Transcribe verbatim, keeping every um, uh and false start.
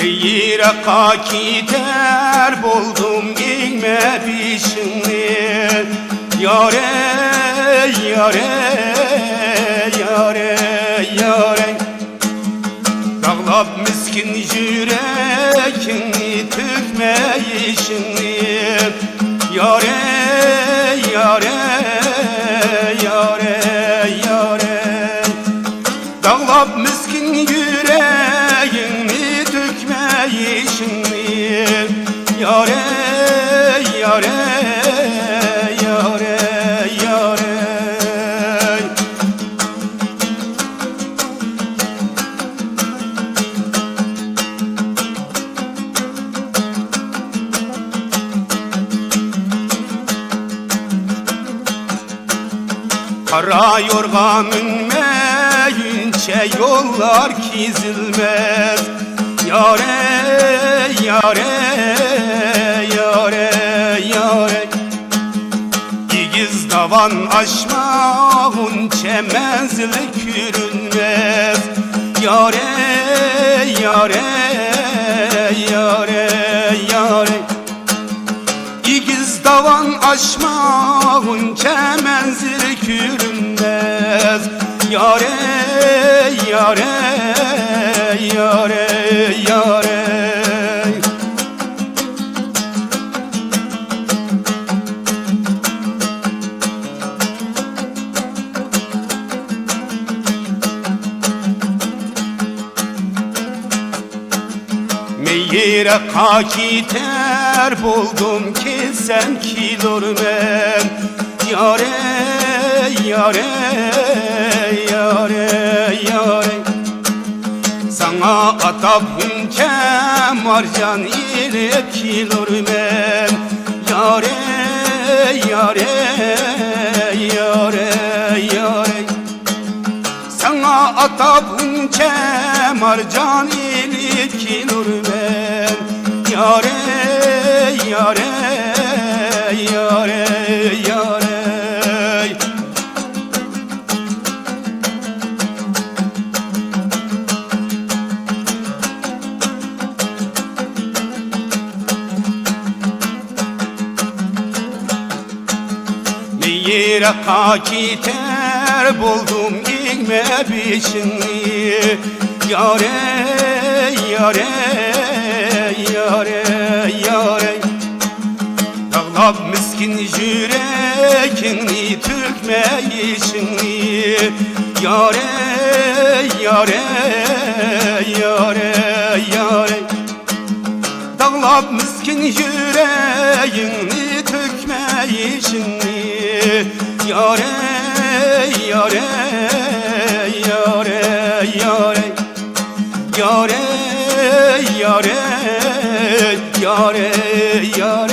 يىراققا كېتەر بولدۇم ئەگمە بېشىڭنى. يارەي، يارەي، يارەي، يارەي. داغلاپ مىسكىن يۈرىكىڭنى، تۆكمە يېشىڭنى. يارەي، يارەي، يارەي، يارەي. داغلاپ مىسكىن يۈرىكىڭنى، تۆكمە يېشىڭنى. يارەي، يارەي، يارەي، يارەي. قارا يورغا مىنمەيىنچە يوللار كېزىلمەس. يارەي، يارەي، يارەي، يارەي. ئېگىز داۋان ئاشمىغۇنچە مەنزىل كۆرۈنمەس. يارەي، يارەي، يارەي، يارەي. ئېگىز داۋان ئاشمىغۇنچە مەنزىل كۆرۈنمەس. يارەي، يارەي، يارەي، يارەي. مەن يىراققا كېتەر بولدۇم، كەلسەڭ كېلۇرمەن. يارەي، يارەي، يارەي، يارەي. ساڭا ئاتاپ غۇنچە مارجان ئېلىپ كېلۇرمەن. يارەي، يارەي، يارەي، يارەي. ساڭا ئاتاپ غۇنچە مارجان ئېلىپ كېلۇرمەن. يارەي، يارەي، يارەي، يارەي. مەن يىراققا كېتەر بولدۇم ئەگمە بېشىڭنى. يارەي، يارەي، يارەي، يارەي. داغلاپ مىسكىن يۈرىكىڭنى، تۆكمە يېشىڭنى. يارەي، يارەي، يارەي، يارەي. داغلاپ مىسكىن يۈرىكىڭنى، تۆكمە يېشىڭنى. يارەي، يارەي، يارەي، يارەي. يارەي، يارەي، يارەي، يارەي، يارەي.